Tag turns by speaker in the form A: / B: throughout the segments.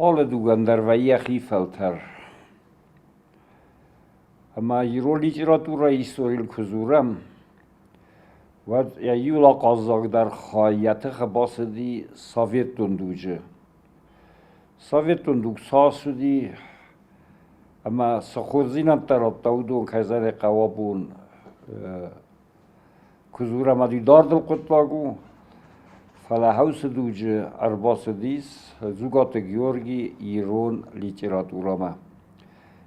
A: Алы дугӕн дӕр вӕййы йӕхи фӕлтӕр. Ӕмӕ ирон литературӕйы историйыл куы дзурӕм, уӕд йӕ иу ахъаззагдӕр хай йӕ тыхы бацыди советон дуджы. Советон дуг цас уыди ӕмӕ цы хорздзинӕдтӕ радта, уыдон кӕй зӕгъын ӕй хъӕуы абон куы дзурӕм, ӕви дардыл хъуыддаг у, фӕлӕ уыцы дуджы ӕрбацыдис Дзугаты Георги ирон литературӕмӕ.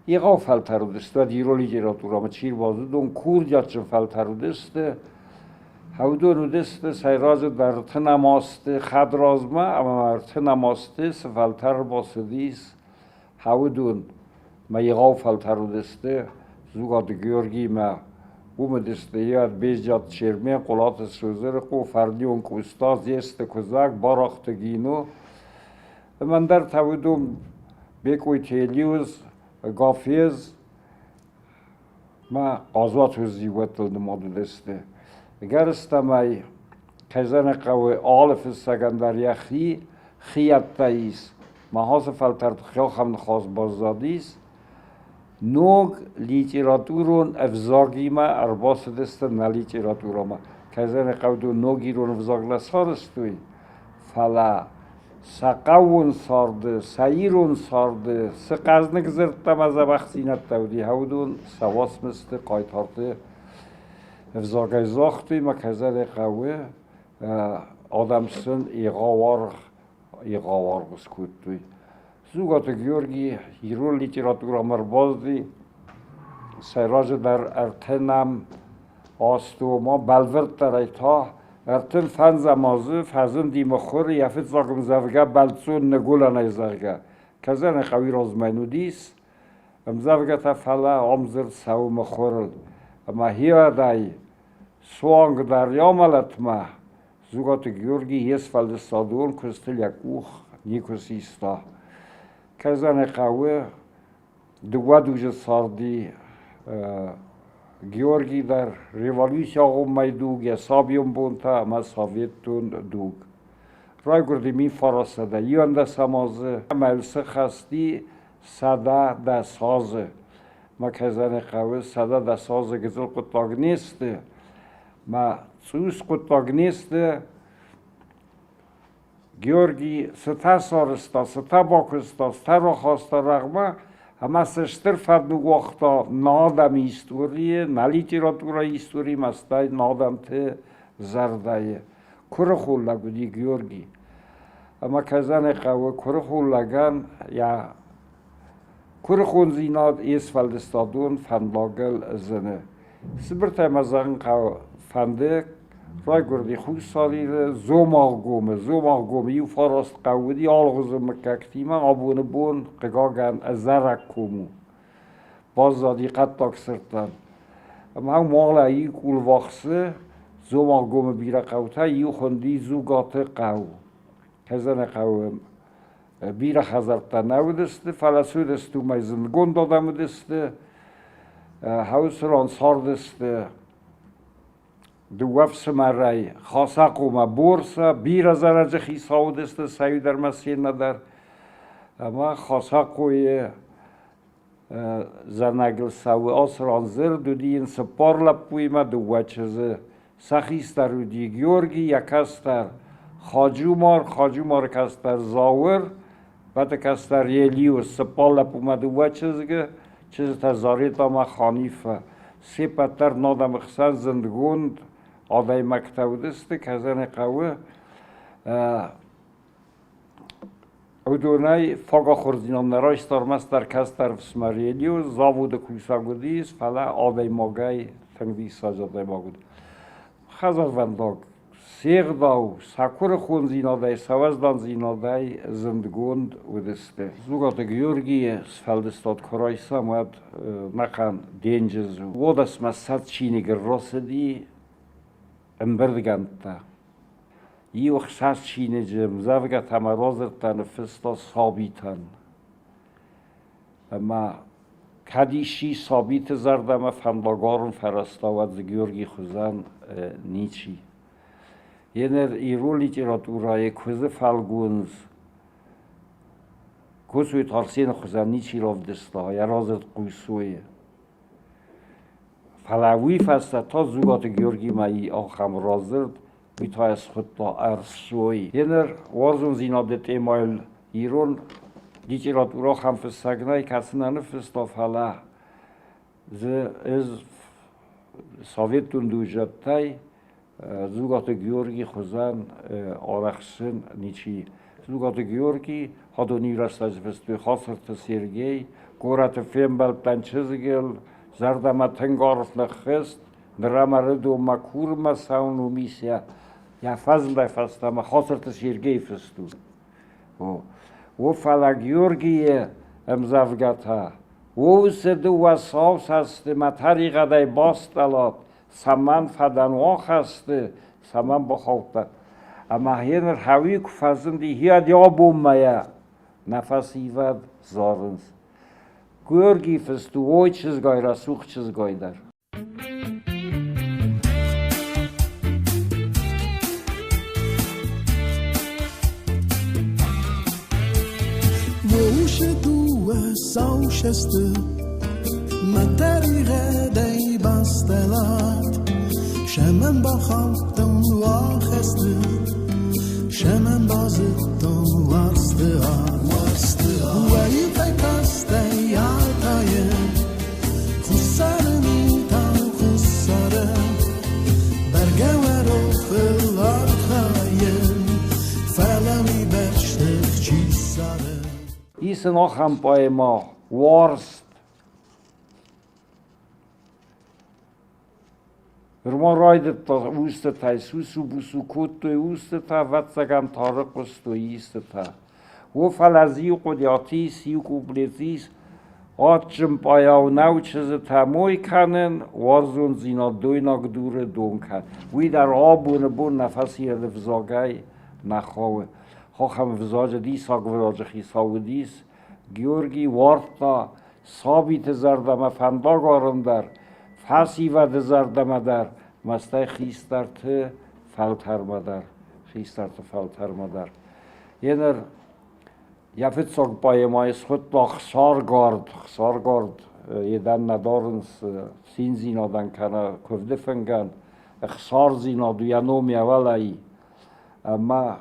A: Егъау фӕлтӕр уыдысты, уӕд ирон литературӕмӕ чи ӕрбацыд, уыдон курдиатджын фӕлтӕр уыдысты. Уыдон уыдысты сӕйраджыдӕр ӕртынӕм азты хӕдразмӕ ӕмӕ ӕртынӕм азты цы фӕлтӕр ӕрбацыдис, уыдон мӕ егъау фӕлтӕр уыдысты Дзугаты Георгиимӕ. Уым уыдысты йӕ Безджиаты Чермен, Хъуылаты Созырыхъо, Фӕрнион Къоста, Дзесты Куыдзӕг, Барахъты Гино. Ӕмӕ ӕндӕртӕ уыдон Бекъойты Елиуз, Гафез мӕ хъазуаты зиууӕттыл нымад уыдысты. Ӕгӕрыстӕмӕй, кӕй зӕгъын хъӕуы, алы фыссӕгӕн дӕр йӕхи хиӕдтӕ ис. Мах ацы фӕлтӕрд хӕхӕм ныхас баззадис. Ног литературон ӕвзагимӕ ӕрбацыдысты нӕ литературӕмӕ. Кӕй зӕгъын хъӕуы, ног ирон ӕвзаг нӕ сарӕзтой, фӕлӕ сӕ хъӕууон царды, сӕ ирон царды цы хъӕзныг дзырдтӕ ӕмӕ дзӕбӕхдзинӕдтӕ уыди, уыдон сӕ уацмысты хъайтарты ӕвзагӕй загътой ӕмӕ кӕй зӕгъын хъӕуы, адӕм сын егъау аргъ егъау аргъ скодтой. Дзугаты Георги ирон литературӕмӕ ӕрбацыди, сӕйраджыдӕр ӕртынӕм азты, ома бӕлвырддӕрӕй та 35-ӕм азы фӕзынди мыхуыр йӕ фыццаг ӕмдзӕвгӕ «Бӕлццон Ныгуылӕнӕй», зӕгъгӕ. Кӕзӕны хъӕуи размӕ йын уыдис ӕмдзӕвгӕтӕ, фӕлӕ ам дзырд цӕуы мыхуырыл. Ӕмӕ хиуӕдӕй суанг дӕр йӕ амӕлӕтмӕ Дзугаты Георги йе сфӕлдыстадон куыстыл йӕ къух никуы систа. Кӕй хъӕуы, дыууӕ дуджы царди Георги дӕр революцийы агъоммӕйы дуг, йӕ сабион бонтӕ ӕмӕ советон дуг. Райгуырди 1911 азы ӕмӕ йыл сыхӕсти 110 азы. Мӕ кӕй зӕгъын хъӕуы, 110 азы гыццыл хъуыддаг не сты. Мӕ цъус хъуыддаг не сты. Георги цытӕ сарӕзта, цытӕ бакуыста, цытӕ рахаста рӕгъмӕ, ӕмӕ цы стыр фӕд ныууагъта нӕ адӕмы историйы, нӕ литературӕйы историйы ӕмӕ стӕй нӕ адӕмты зӕрдӕйы. Куырыхон лӕг уыди Георги. Ӕмӕ кӕй зӕгъын ӕй хъӕуы, куырыхон лӕгӕн йӕ куырыхондзинад йе сфӕлдыстадон фӕндагыл зыны. Цыбыртӕй мӕ зӕгъын хъӕуы, фӕнды райгуырди Хуссар Иры Дзомагъгомы. Дзомагъгомы иу фараст хъӕу уыди алыгъуызон мыггӕгтимӕ, абоны бон, хъыгагӕн, ӕдзӕрӕг ком у. Баззади хъӕддаг сырдтӕн. Ӕмӕ уым уалӕ къулвахсы Дзомагъгомы бирӕ хъӕутӕ иу хуынди Дзугаты хъӕу. Кӕй хъӕуы, бирӕ хӕдзӕрттӕ нӕ уыдысты, фӕлӕ цы уыдысты, уымӕй зындгонд адӕм уыдысты. Хъӕуы ран цардысты дыууӕ фсымӕрӕй Хасӕхъомӕ Борсӕ, бирӕ зарӕджы хицау уыдысты сӕ иу дӕр ӕмӕ се ннӕ дӕр. Ӕмӕ Хасӕхъойы зӕнӕгыл цӕуы ацы ран дзырд, уыди йын цыппар лӕппуимӕ дыууӕ чызджы. Сӕ хистӕр уыди Георги, йӕ кӕстӕр Хаджумар, Хаджумары кӕстӕр Зауыр, Бӕты кӕстӕр Елиус, цыппар лӕппумӕ дыууӕ чызгы, чызджытӕ Заретӕ ӕмӕ Ханиффӕ. Се ппӕт дӕр адӕмы хсӕн зындгонд адӕймӕгтӕ уыдысты, кӕй хъӕуы. Уыдонӕй фаг ахуырдзинад нӕ райста, ӕрмӕстдӕр кӕстӕр ӕфсымӕр Елиус заводы кусӕг уыдис, фӕлӕ адӕймагӕй тынг диссаджы адӕймаг уыд. Хӕдзарвӕндаг се гъдау, сӕ куырыхондзинадӕй, сӕ уӕздандзинадӕй зындгонд уыдысты. Дзугаты Георгийы сфӕлдыстад куы райсӕм, уӕд нӕхъӕн денджыз у. Уодӕсмӕ 20 чиныг рацыди ӕмбырдгӕндтӕ. Иу ӕхсӕз чиныджы ӕмдзӕвгӕтӕ ӕмӕ радзырдтӕ ныффыста сабитӕн. Ӕмӕ кӕд исчи сабиты зӕрдӕмӕ фӕндагарын фӕрӕзта, уӕд дзы Георгий хуызӕн ничи. Еныр ирон литературӕйы куыдзы фӕлгондз. Коцойты Арсены хуызӕн ничи равдыста йӕ радзырд Хъусойы. Фӕлӕ уый фӕстӕ та Дзугаты Георгимӕ и ахӕм радзырд, уый та йӕ схуыдта Ӕрсой. Еныр уарзондзинады темӕйыл ирон литературӕ ахӕм фыссӕг нӕй, кӕцы нӕ ныффыста, фӕлӕ дзы ӕз советон дуджы Дзугаты Георгий хуызӕн арӕхсын ничи. Дзугаты Георгий хӕдони рӕстӕджы фыстой Хацырты Сергей, горӕты фембӕлдтӕн чызгыл, зӕрдӕмӕ тынг арф ныххызт, ныр ӕм Ӕрыдонмӕ курынмӕ цӕуын уым ис йӕ фӕзындӕй фӕстӕмӕ Хацырты Сергей фыст у. О, о, фӕлӕ Георгийы ӕмдзӕвгӕтӕ, уыцы дыууӕ сау цӕсты мӕ тӕригъӕдӕй бастъӕлат, цӕмӕн фӕдӕн уахӕсты, цӕмӕн бахаудтӕн. Ӕмӕ гъеныр хӕуи куы фӕзынди хиад абонмӕ нӕ фӕсивӕд зарынц. Георгий фыст у ой чызгай, рӕсугъд чызгай дӕр.
B: Уышы дыууӕ сау сӕсты мӕ тӕригъӕдӕй бастӕлат, Сӕмӕн бахаудтон уахӕсты, Сӕмӕн базыдтон уарзты ад. Уӕйыгӕй кастӕй атайы, Хуссары митау хуссары, Бӕргӕ уӕ рохыл архайын, Фӕлӕ уый бӕсты чи ссары.
A: Ис ын ахӕм поэмӕ Уарзт. Нырма райдыдта устытӕй сусу-бусу кодтой устытӕ, ӕвӕццӕгӕн, тары хъуыстой истытӕ. О, фӕлӕ дзы иу хъуыдиат ис, иу куплет ис, адджын пъайау нӕу чызджытӕ мой кӕнын, уарзондзинад дойнаг дуры дон кӕнын. Уый дӕр абоны бон нӕ фӕсивӕды взагӕй нӕ хауы. Ахӕм взаджы диссаг взаджы хицау уыдис Георгий уардта сабиты зӕрдӕмӕ фӕндаг арын дӕр, фӕсивӕды зӕрдӕмӕ дӕр, мӕстӕй хистӕрты фӕлтӕрмӕ дӕр, хистӕрты фӕлтӕрмӕ дӕр. Еныр йӕ фыццаг поэмӕйы схуыдта Хсаргард. Хсаргард едӕн нӕ дарынц циндзинадӕн кӕнӕ куывды фынгӕн. Ӕхсардзинад у йӕ ном йӕ уӕлӕ ӕмӕ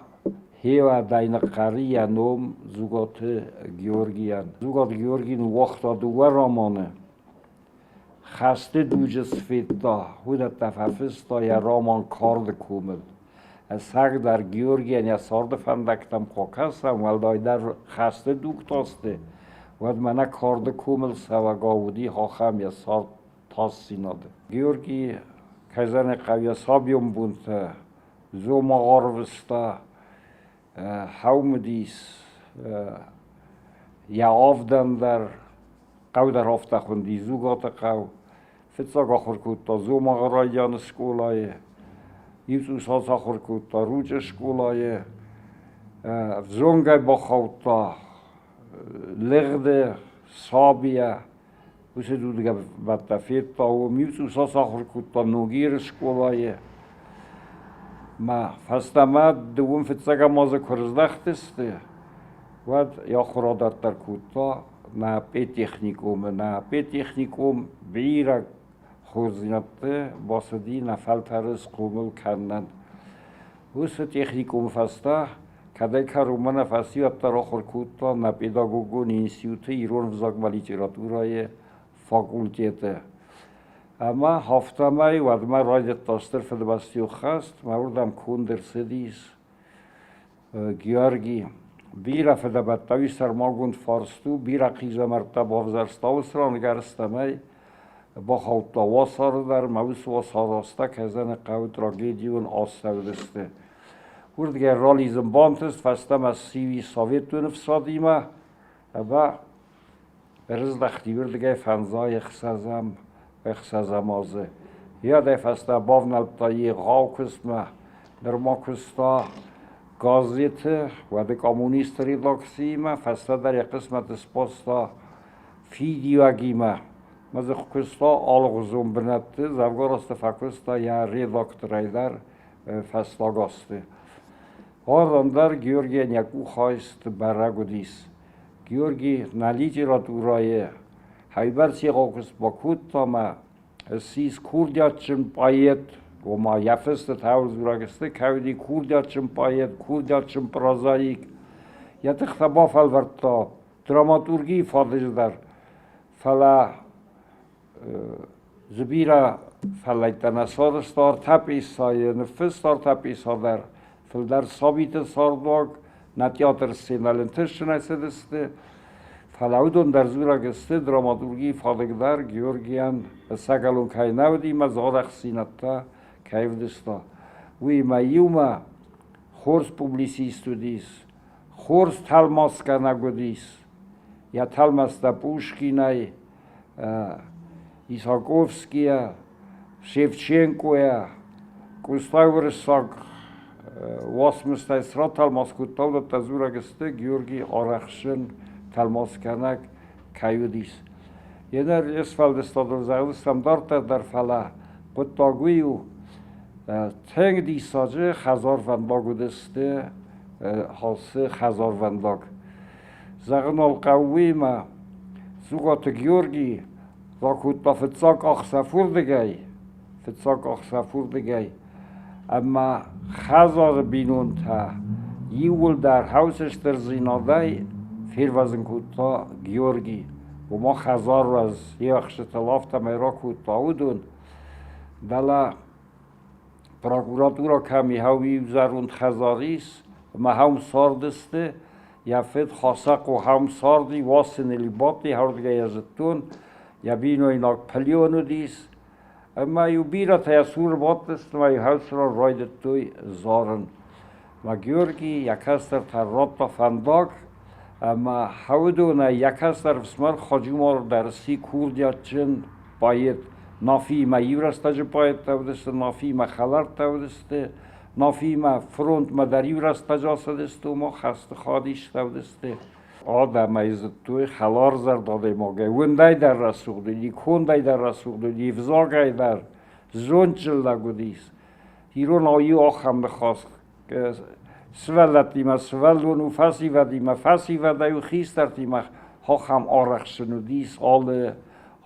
A: хеуӕдӕй ныхъхъӕри йӕ ном Дзугаты Георгийӕн. Дзугаты Георги ныууагъта дыууӕ романы. Хӕсты дуджы цы федта, уыдӕттӕ фӕфыста йӕ роман Карды комыл. Ӕцӕгдӕр Георгийӕн йӕ царды фӕндӕгтӕм куы кӕсӕм, уӕлдайдӕр хӕсты дугтӕ сты, уӕд мӕнӕ Карды комыл цӕуӕгау уыди ахӕм йӕ цард тасдзинады. Георги кӕй хъӕуы йӕ сабион бонтӕ Дзомагъ арвыста, хӕумыдис йӕ авдӕн дӕр, хъӕу дӕр афтӕ хуынди Дзугаты хъӕу. Фыццаг ахуыр кодта Дзомагъы райдианы скъолайы, иу цъус ацахуыр кодта Ручъы скъолайы, ӕвзонгӕй бахаудта лыгъды сабийӕ. Уыцы дудгӕбӕттӕ федта, уым иу цъус ацахуыр кодта Ногиры скъолайы. Мӕ фӕстӕмӕ дыууын фыццӕгӕм азы куы рыздӕхтысты, уӕд йӕ ахуыр адарддӕр кодта нӕ педтехникумы. Нӕ педтехникум бирӕ хорздзинӕдты бацыди нӕ фӕлтӕры схъомыл кӕнынӕн. Уыцы техникумы фӕстӕ кӕдӕй кӕронмӕ нӕ фӕсивӕд дӕр ахуыр кодта нӕ педагогон институты ирон ӕвзагмӕ литературӕйы факультеты. Ӕмӕ афтӕмӕй уӕдмӕ райдыдта Стыр Фыдыбӕстӕйон хӕст, мӕ уырдӕм конд ӕрцыдис Георги. Бирӕ фыдӕбӕттӕ уый сӕрмагонд фарст у, бирӕ хъизӕмӕрттӕ бавзӕрста уыцы ран гӕрзтӕмӕй, бахаудта уацары дӕр, мӕ уыцы уацар азтӕ кӕдзӕны хъӕуы трагедион ацӕудысты. Уырдыгӕй ралидзын бантыст, фӕстӕмӕ ссиуи Советон ӕфсадимӕ ӕмӕ ӕрыздӕхти уырдыгӕй фӕндзай ӕхсӕзӕм ӕхсӕзӕм азы. Йӕдӕй фӕстӕ бавнӕлдта егъау куыстмӕ, нырма куыста газеты, уӕды коммунисты редакциимӕ, фӕстӕдӕр йӕ хъысмӕт сбаста фидиуӕгимӕ. Мӕ дзы куыста алыгъуызон бынӕтты, дзӕвгар азты фӕкуыста йӕ редакторӕй дӕр фӕстаг азты. Ардӕм дӕр Георгийӕн йӕ къухайст бӕрӕг уыдис. Георги нӕ литературӕйы хӕйбӕрц егъау куыст бакодта ӕмӕ ссис курдиатджын поэт, ома йӕ фыстытӕ дзурӕг сты, кӕй уыди курдиатджын поэт, курдиатджын прозаик. Йӕ тыхтӕ бафӕлвӕрдта драматургийы фадыджы дӕр, фӕлӕ дзы бирӕ фӕллӕйттӕ нӕ сарӕзта ӕртӕ пьесӕйы, ныффыста ӕртӕ пьесӕ дӕр. Фылдӕр сабиты цардуаг, нӕ театры сценӕйыл ӕнтыстджынӕй цыдысты. Фӕлӕ уыдон дӕр дзурӕг сты, драматургийы фадыг дӕр Георгийӕн ӕцӕгӕлон кӕй нӕ уыди ӕмӕ дзы арӕхстдзинӕдтӕ кӕй ӕвдыста. Уыимӕ иумӕ хорз публицист уыдис, хорз тӕлмацгӕнӕг уыдис. Йӕ тӕлмӕцтӕ Пушкинӕй, Исаковскийӕ, Шевченкойӕ, Къостай уырыссаг уацмыстӕй цы ратӕлмац кодта, уыдӕттӕ дзурӕг сты, Георгий арӕхстджын тӕлмацгӕнӕг кӕй уыдис. Йе ныр йе сфӕлдыстадон зӕгъдзыстӕм дарддӕр дӕр, фӕлӕ хъуыддаг уый у, тынг диссаджы хӕдзарвӕндаг уыдысты Халсы хӕдзарвӕндаг. Зӕгъын уал хъӕуы уыимӕ, Сугъаты Георги ракодта фыццаг ӕхсӕв уырдыгӕй, фыццаг ӕхсӕв уырдыгӕй, ӕмӕ хӕдзары бинонтӕ иууылдӕр хӕусы стырдзинадӕй фервӕзын кодта Георги. Ома хӕдзарвӕз йе ӕхстытыл афтӕмӕй ракодта уыдон. Дӕлӕ прокуратура кӕми хӕуи зӕронд хӕдзар ис, ӕмӕ хӕм цардысты, йӕ фыд Хасӕхъо хӕм царди, Уасынели бадти, хӕрдгӕ йӕ зыдтон, йӕ бинойнаг Пылион уыдис, ӕмӕ-иу бирӕтӕ йӕ цуры бадтысты ӕмӕ-иу хӕлцран райдыдтой зарын. Ӕмӕ Георги йӕ кӕстӕртӕн радта фӕндаг, ӕмӕ хӕуыдонӕй йӕ кӕстӕр ӕфсымӕр Хаджумар дӕр сси курдиатджын поэт. Нафиимӕ иу рӕстӕджы поэттӕ уыдысты, Нафиимӕ хӕлӕрттӕ уыдысты, Нафиимӕ фронтмӕ дӕр иу рӕстӕджы ацыдысты, ома хӕсты хадистӕ уыдысты. Адӕмӕй зыдтой хӕларзӕрдӕ адӕймагӕй, уындӕй дӕр рӕсугъд уыди, кондӕй дӕр рӕсугъд уыди, взагӕй дӕр зондджын лӕг уыдис. Иронау иу ахӕм ныхас сывӕллӕттимӕ сывӕллон у, фӕсивӕдимӕ фӕсивӕдӕй у, хистӕртимӕ ахӕм арӕхстджын уыдис алы,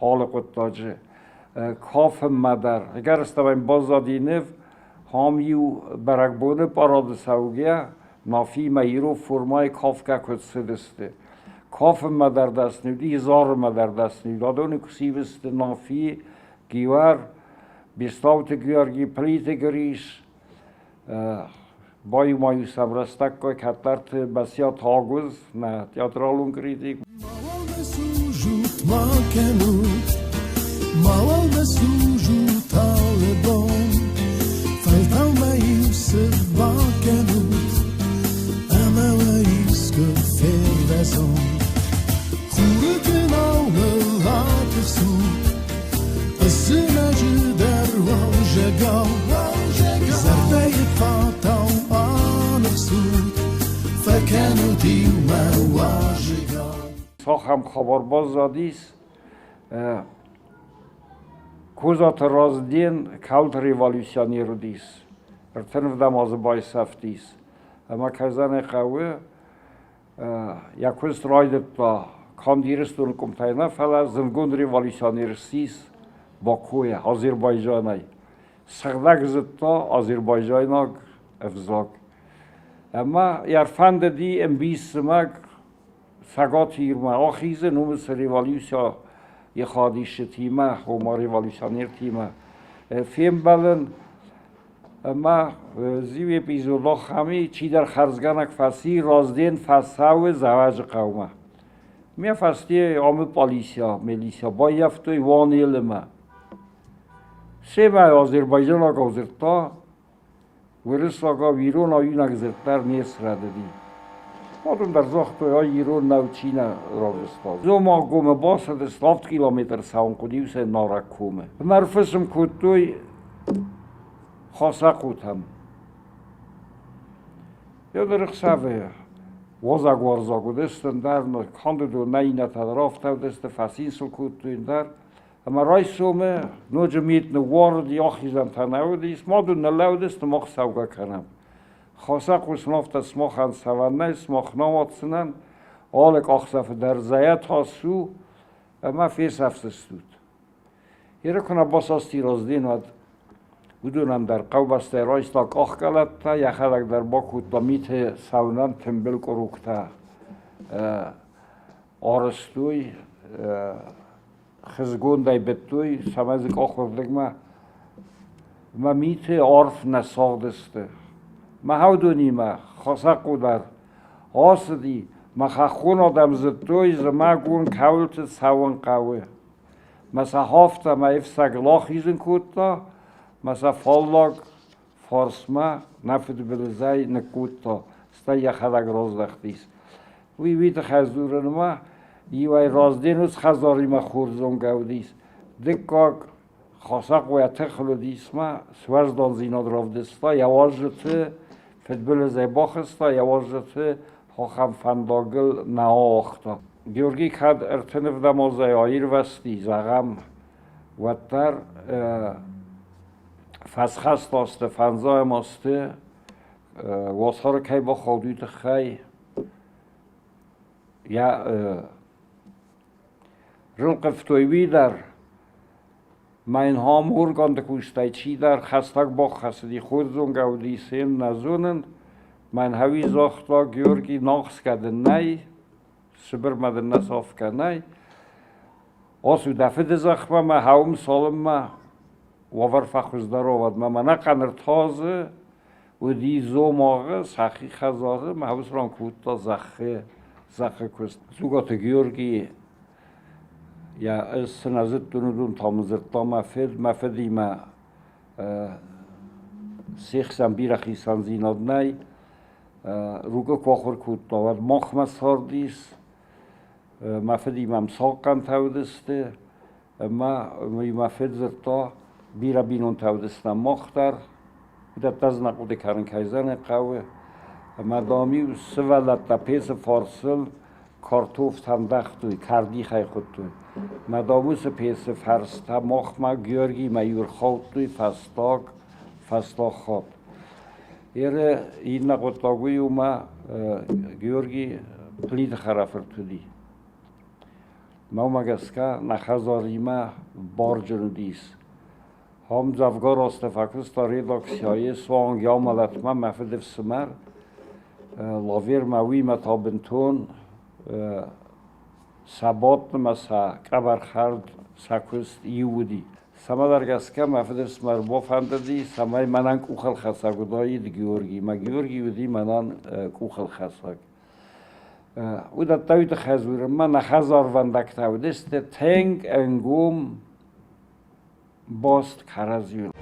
A: алы хъуыддаджы. Кафынмӕ дӕр. Ӕгӕрыстӕмӕй баззади ныв, ам-иу бӕрӕгбоны парады цӕугӕ, Нафиимӕ ирон формӕйы кафгӕ куыд цыдысты. Кафынмӕ дӕр дӕсны уыди, зарынмӕ дӕр дӕсны уыди. Адоны куы сивысты Нафи, Гиуӕр, Бестауты Георги, Плиты Грис, баиу-ма-иу сӕм рӕстӕггай кӕддӕрты Бӕциаты Агуыдз, нӕ театралон критик.
B: Мауал мӕ служут, ма кӕнут, мауал мӕ служут алы бон, фӕлтау мӕ иу цыд бакӕнут, ӕмӕ уӕ искуы фервӕзон. Хуры тынау мыл атыхсут, Ысзынӕджы дӕр уӕлзӕгау, зӕрдӕйы фатау аныхсут, фӕкӕнут иумӕ уазӕгау.
A: Цахӕм хабар баззадис, Козаты Разден каунтрреволюционер уыдис, ӕртынвдӕм азы байсӕфтис. Ӕмӕ кӕй хъӕуы, Йӕ куыст райдыдта канд Ирыстоны къуымтӕй нӕ, фӕлӕ зындгонд революционер ссис Бакуйӕ, Азербайджанӕй. Сыгъдӕг зыдта азербайджайнаг ӕвзаг. Ӕмӕ йӕ ӕрфӕндыди ӕмбисзымӕг Цӕгат Ирмӕ ахизын, уым цы революцийы хадисджытимӕ, ома революционертимӕ фембӕлын. Ӕмӕ зиу эпизод ахӕм и, чидӕр хӕрзгӕнӕг фӕци, Разден фӕцӕуы Дзӕуӕджыхъӕумӕ. Ме фӕсте амы полицийӕ, милицийӕ баййӕфтой Уанелымӕ. Семӕ азербайджанагау дзырдта, уырыссагау, иронау иунӕг дзырд дӕр не срӕдыди. Уӕдон дӕр загътой, ай ирон нӕу, чи нӕ равдыста. Дзомаггомы бацыдысты, 7 километр цӕуын хъуыди уыцы нарӕг комы. Ӕмӕ ӕрфысым кодтой Хасӕхъотӕм. Йӕ ныр ӕхсӕвы уазӕгуарзаг уыдысты ӕндӕр, канд уыдон нӕ, иннӕтӕ дӕр афтӕ уыдысты, фӕцин сыл кодтой ӕндӕр. Ӕмӕ райсомы ноджы мит ныууарыди, ахизӕнтӕ нӕ уыдис, ма дын ныллӕуыдысты, мах цӕугӕ кӕнӕм. Хасӕхъо сын афтӕ, сымахӕн цӕвӕн нӕй, сымах нӕ уадздзынӕн. Алы къахдзӕфы дӕр зӕйӕ тас у, ӕмӕ фесӕфдзыстут. Иры куы нӕ басасти Роздин, уӕд уыдонӕн дӕр хъӕубӕстӕй райста къахкъӕлӕттӕ, йӕхӕдӕг дӕр бакодта миты цӕуынӕн тымбыл къуруктӕ арӕзтой, хызгондӕй быдтой, цӕмӕй дзы къахуырдыгмӕ мӕ миты арф нӕ сагъдысты. Мӕ уыдонимӕ Хасӕхъо дӕр ацыди, мӕ хӕххон адӕм зыдтой, зымӕгон кӕуылты цӕуын хъӕуы. Мӕ сӕ хафта мӕ ӕфцӕгыл ахизын кодта, мӕ сӕ фаллаг фарсмӕ нӕ фыдбылызӕй ныккодта, стӕй йӕхӕдӕг раздӕхтис. Уый уый тыххӕй дзурынмӕ иуӕй раздӕр уыцы хӕдзаримӕ хорз зонгӕ уыдис, дыккаг Хасӕхъо йӕ тыхыл уыдис мӕ суӕздандзинад равдыста, йӕ уазджыты фыдбылызӕй бахызта, йӕ уазджыты ахӕм фӕндагыл нӕ ауагъта. Георги кӕд ӕртын азӕй аирвӕзти, зӕгъӕм, уӕддӕр фӕсхӕст азты, фӕндзайӕм азты уацары кӕй бахауд, уый тыххӕй йӕ рылхъывтой уый дӕр. Ма йын Хамбургонды кустӕй чидӕр хӕстӕг баххӕссыди, хорзонгӕ уыди, сем нӕ зонын. Мӕн хӕуи загъта Георгий, нахсгӕ дын нӕй, Сыбырмӕ дын нӕ сафгӕ нӕй. Ацу дӕ фыды зӕхмӕ мӕ хӕуым цалынмӕ уавӕр фӕхуыздӕр уӕд мӕ мӕнӕ ӕртадзы уыди Дзомагъы сӕхи хӕдзары мӕ уыцы ран кодта зӕххы зӕххы куыст. Дзугаты Георгий йӕ ӕз цы нӕ зыдтон, уыдон та мын дзырдта мӕ фыд, мӕ фыдимӕ се хсӕн бирӕ хицӕндзинад нӕй. Ругы куы ахуыр кодта, уӕд махмӕ цардис, мӕ фыдимӕ ӕмцахъхъӕнтӕ уыдысты, ӕмӕ уый мӕ фыд дзырдта, бирӕ бинонтӕ уыдыстӕм мах дӕр, уыдӕттӕ дзы нӕ хъуыды кӕнын кӕй зӕны хъӕуы. Ӕмӕ, дам-иу сывӕллӕттӕ пецы фарсыл картофтӕ ӕндӕгътой, кӕрдихӕй хуыдтой. Мӕ, дам, уыцы пецы фӕрстӕ махмӕ Георгимӕ иу ӕрхаудтой фӕстаг, фӕстаг хатт. Еры иннӕ хъуыддаг уый у, мӕ Георги Плиты хӕрӕфырт уыди. Мӕнмӕ гӕсгӕ, нӕ хӕдзаримӕ барджын уыдис. Ам дзӕвгар азтӕ фӕкуыста редакцияйы, суанг йӕ амӕлӕтмӕ мӕ фыдыфсымӕр Лавермӕ уыимӕ та бынтон сӕ бадтмӕ сӕ къӕбӕрхӕрд, сӕ куыст иу уыди. Цӕмӕдӕр гӕсгӕ мӕ фыдыфсымӕр бафӕндыди, цӕмӕй мӕнӕн къухылхӕцӕг уыдаид Георги. Мӕ Георги уыди мӕнӕн къухылхӕцӕг. Уыдӕттӕ уый тыххӕй дзурынмӕ нӕ хӕдзарвӕндӕгтӕ уыдысты тынг ӕнгом баст кӕрӕдзийыл.